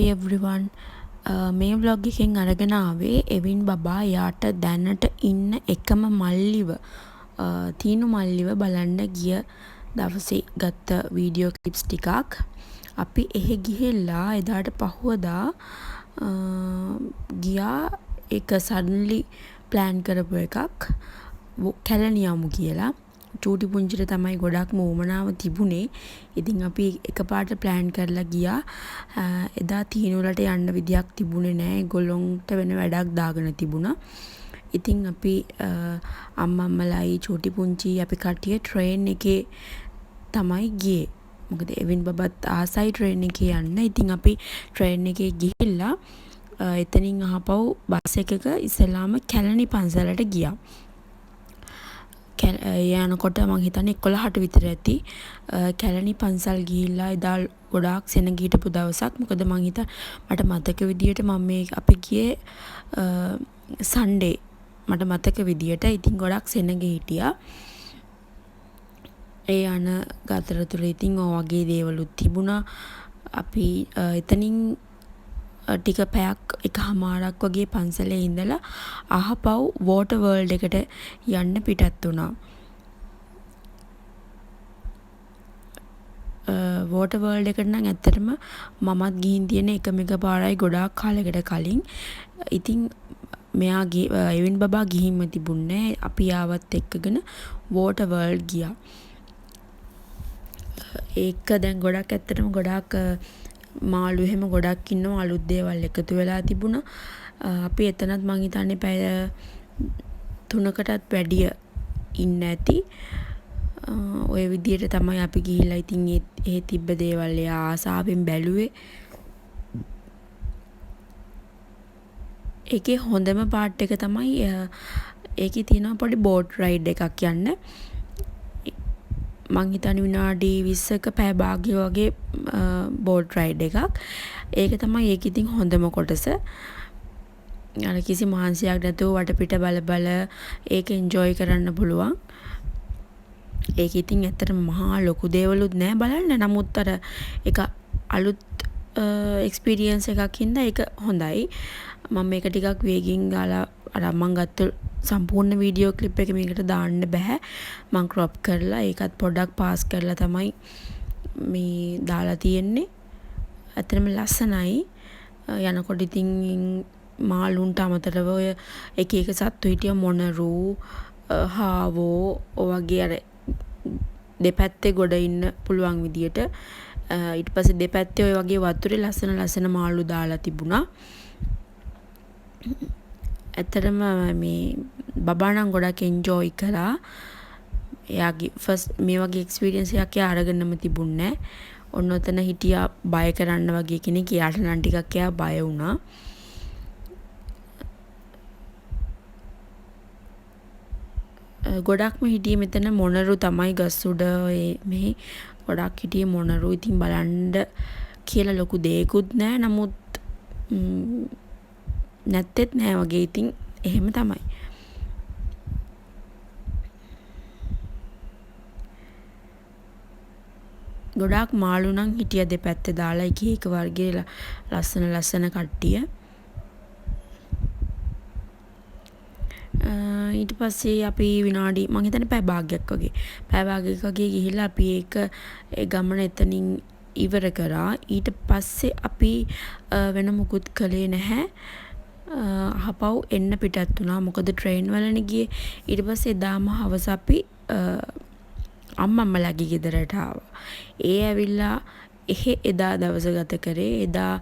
Hi everyone. මේ vlog එකෙන් අරගෙන ආවේ එවින් බබා එයාට දැනට ඉන්න එකම මල්ලිව, තීනු මල්ලිව බලන්න ගිය දවසේ ගත්ත වීඩියෝ ක්ලිප්ස් ටිකක්. අපි එහෙ ගිහිල්ලා එදාට පහුවදා ගියා. ඒක සඩන්ලි ප්ලෑන් කරපු එකක්, කැලණි යමු කියලා. චූටි පුංචිට තමයි ගොඩක්ම උවමනාව තිබුණේ. ඉතින් අපි එකපාරට ප්ලෑන් කරලා ගියා. එදා තීනුලට යන්න විදියක් තිබුණේ නෑ. ඒගොල්ලොන්ට වෙන වැඩක් දාගෙන තිබුණා. ඉතින් අපි අම්මම්මලයි චූටි පුංචි අපි කට්ටිය ට්‍රේන් එකේ තමයි ගියේ. මොකද එවින් බබත් ආසයි ට්‍රේන් එකේ යන්න. ඉතින් අපි ට්‍රේන් එකේ ගිහිල්ලා එතනින් ආපහු බස් එකක ඉස්සෙල්ලාම කැලණි පන්සලට ගියා. ඒ යනකොට මං හිතන්නේ 11ට විතර ඇති. කැලණි පන්සල් ගිහිල්ලා එදා ගොඩාක් සෙනඟ හිටපු දවසක්. මොකද මං මට මතක විදියට මම මේ අපි ගියේ සන්ඩේ මට මතක විදියට. ඉතින් ගොඩක් සෙනඟ හිටියා. ඒ යන අතරතුර ඉතින් ඔය වගේ දේවලුත් තිබුණා. අපි එතනින් ටික පැයක් එකහමාරක් වගේ පන්සලේ ඉඳලා ආපහු වෝටර් වර්ල්ඩ් එකට යන්න පිටත් වුණා. වෝටර් වර්ල්ඩ් එකට නම් ඇත්තටම මමත් ගිහින් තියෙන එකම එක පාරයි, ගොඩාක් කාලෙකට කලින්. ඉතින් මෙයා එවින් බබා ගිහින්ම තිබුණේ නෑ. අපි ආවත් එක්කගෙන වෝටර් වර්ල්ඩ් ගියා. ඒක දැන් ගොඩක් ඇත්තටම ගොඩාක් මාළු එහෙම ගොඩක් ඉන්නවා, අලුත් දේවල් එකතු වෙලා තිබුණා. අපි එතනත් මං හිතන්නේ පැය 3කටත් වැඩිය ඉන්න ඇති. ඔය විදියට තමයි අපි ගිහිල්ලා ඉතින් ඒ තිබ්බ දේවල් එයා ආසාවෙන් බැලුවේ. ඒකේ හොඳම පාට් එක තමයි ඒකේ තියෙනවා පොඩි බෝට් රයිඩ් එකක් යන්න. මං හිතන්නේ විනාඩි 20ක පැය භාගය වගේ බෝට් රයිඩ් එකක්. ඒක තමයි ඒකේ ඉතින් හොඳම කොටස. අර කිසි මහන්සියක් නැතුව වටපිට බල බල ඒක එන්ජොයි කරන්න පුළුවන්. ඒක ඉතින් ඇත්තටම මහා ලොකු දේවලුත් නෑ බලන්න. නමුත් අර ඒක අලුත් එක්ස්පීරියන්ස් එකක් හින්දා ඒක හොඳයි. මම මේක ටිකක් වේගෙන් ගාලා අර මං ගත්ත සම්පූර්ණ වීඩියෝ ක්ලිප් එක මේකට දාන්න බැහැ. මං ක්‍රොප් කරලා ඒකත් පොඩ්ඩක් පාස් කරලා තමයි මේ දාලා තියෙන්නේ. ඇත්තටම ලස්සනයි. යනකොට ඉතින් මාළුන්ට අමතරව ඔය එක එක සත්තු හිටියා, මොනරු, හාවෝ ඔය වගේ, අර දෙපැත්තේ ගොඩ ඉන්න පුළුවන් විදියට. ඊට පස්සේ දෙපැත්තේ ඔය වගේ වතුරේ ලස්සන ලස්සන මාළු දාලා තිබුණා. ඇත්තටම මේ බබා නම් ගොඩක් එන්ජොයි කරා. එයාගේ ෆස්ට් මේ වගේ එක්ස්පීරියන්ස් එකක් එයා අරගෙනම තිබුණේ නෑ. ඔන්න ඔතන හිටියා බය කරන්න වගේ කෙනෙක්. එයාට නම් ටිකක් එයා බය වුණා. ගොඩක්ම හිටියේ මෙතන මොනරු තමයි, ගස් උඩ ඔය මෙහි ගොඩක් හිටියේ මොනරු. ඉතින් බලන්න කියලා ලොකු දෙයක්වත් නෑ. නමුත් නැත්තෙත් නෑ වගේ. ඉතින් එහෙම තමයි. ගොඩාක් මාළු නම් හිටියා දෙපැත්තේ දාලා, එක එක වර්ගයේ ලස්සන ලස්සන කට්ටිය. ඊට පස්සේ අපි විනාඩි මං හිතන්නේ පැය භාගයක් වගේ, පැය භාගයක් වගේ ගිහිල්ලා අපි ඒක ඒ ගමන එතනින් ඉවර කරා. ඊට පස්සේ අපි වෙන මුකුත් කළේ නැහැ. ආපහු එන්න පිටත් වුණා. මොකද ට්‍රේන් වලනේ ගියේ. ඊට පස්සේ එදාම හවස අපි අම්මම්මලාගේ ගෙදරට ආවා. ඒ ඇවිල්ලා එහෙ එදා දවස ගත කරේ. එදා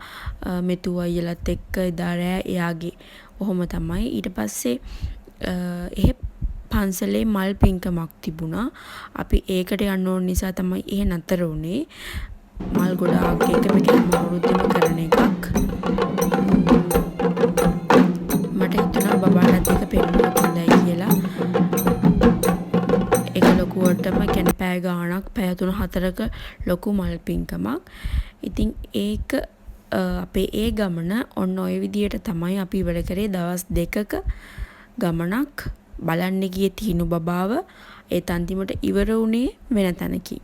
මෙතු අයියලත් එක්ක එදා රෑ එයාගේ ඔහොම තමයි. ඊට පස්සේ එහෙ පන්සලේ මල් පින්කමක් තිබුණා. අපි ඒකට යන්න ඕන නිසා තමයි එහෙ නතර වුණේ. මල් ගොඩාක් එක මේක හැම අවුරුද්දෙම කරන එකක්. මට හිතුණා බබාටත් ඒක පෙන්නුවොත් හොඳයි කියලා. ඒක ලොකුවටම පැය ගාණක්, පැය 3-4ක ලොකු මල් පින්කමක්. ඉතින් ඒක අපේ ඒ ගමන ඔන්න ඔය විදියට තමයි අපි ඉවර කරේ. දවස් 2ක ගමනක් බලන්න ගියේ තීනු බබාව. ඒත් අන්තිමට ඉවර වුණේ වෙන තැනකින්.